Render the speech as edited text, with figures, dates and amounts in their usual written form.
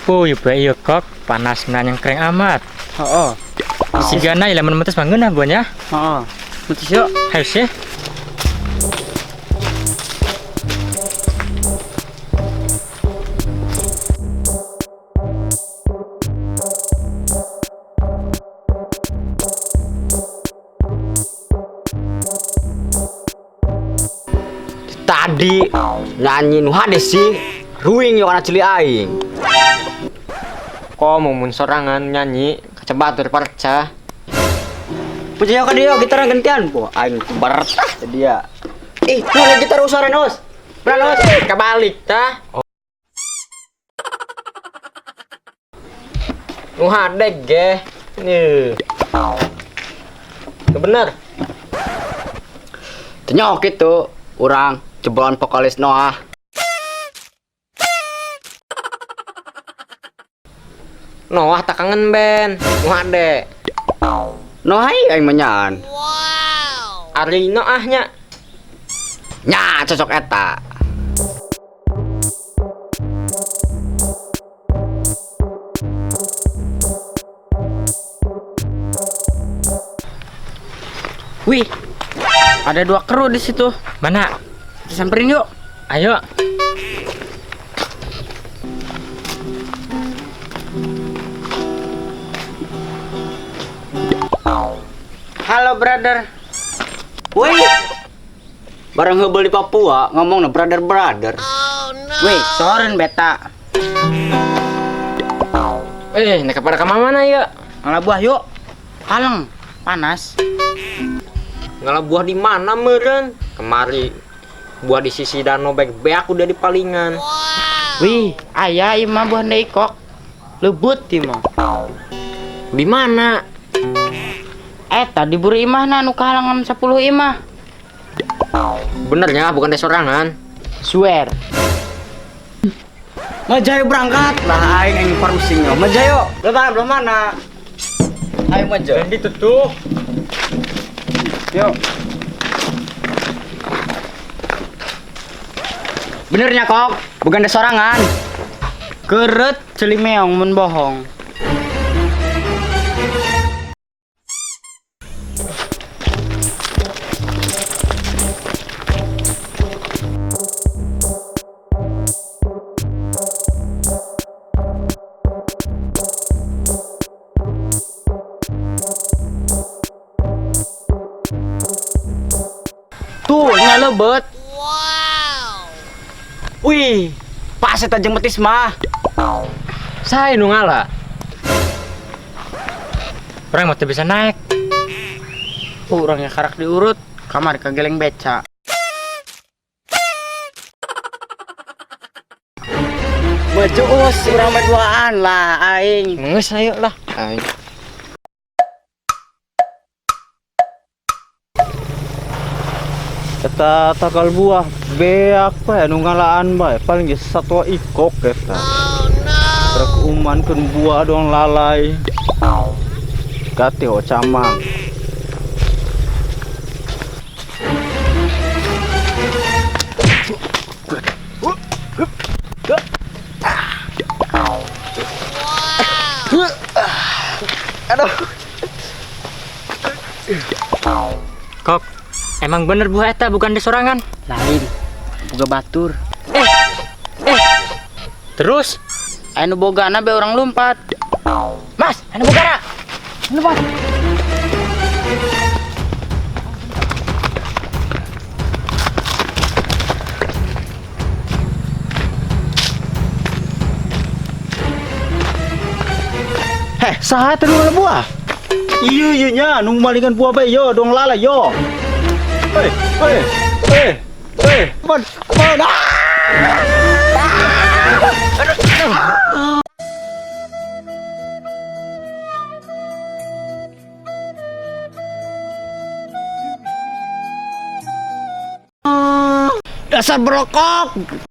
Puy, bae ieu kok panas nanyang kering amat. Heeh. Sigana lamun metes mah ngeunah buahnya. Heeh. Metes yuk. Hayu sih. Tadi nyanyi nu hade sih ruing yo kana cili aing. Kok mun sorangan nyanyi kacebat parca. Percaya ka dia gitar gantian po aing bertah dia. Ih, nu gitar usaran os. Beran os. Kebalik tah. Nu hade ge. Nih. Bener. Tenyok gitu urang jebolan vokalis Noah. Noah tak kangen ben. Nu hade. Noah aing menyan. Wow. Ari Noahnya. Nya cocok eta. Wih, ada dua kru di situ. Mana? Kita samperin yuk. Ayo. Halo brother. Wih, bareng heubel di Papua ngomong na brother brother. Oh, no. Wih, soren beta. Nek pada ke mana ya? Ngalah buah yuk. Kaleng, panas. Ngalah buah di mana meureun? Kemari buah di sisi danau baik beak udah di palingan. Wow. Wih, ayah imah buah deui kok. Lebut imah. Di mana? Tadi buru imahna nu kahalangan 10 imah. Benernya bukan des sorangan. Swear. Majayo berangkat lah aing aing parusing yo. Majayo, belum mana? Ayo maja. Dan ditutup. Yuk. Benernya kok, bukan des sorangan. Keret celi meong mun bohong. Tuh, nyalebet. Wow. Wih, pas eta jeung metis mah. Saya nu ngalah. Orang mah teu bisa naik. Urangnya karak diurut, kamar kageleng beca. Maju us, urang mah duaan lah aing. Geus ayo lah. Aing. Eta takal buah beak bae nu ngalaan bae paling geus satwa ikok eta. Oh no. Rek umankeun buah doang lalai. Gati ho camang. Wow. Aduh. Kok emang bener buah eta bukan di sorangan? Lain, boga batur. Terus? Anu bogana be orang lompat. Mas, anu bogana. Lompat. Heh, saha teh nu buah? Iya iya nya, nu malingan buah bae yo, dong lalai yo. Hei, hei, hei, hei, man, man, Dasar berokok.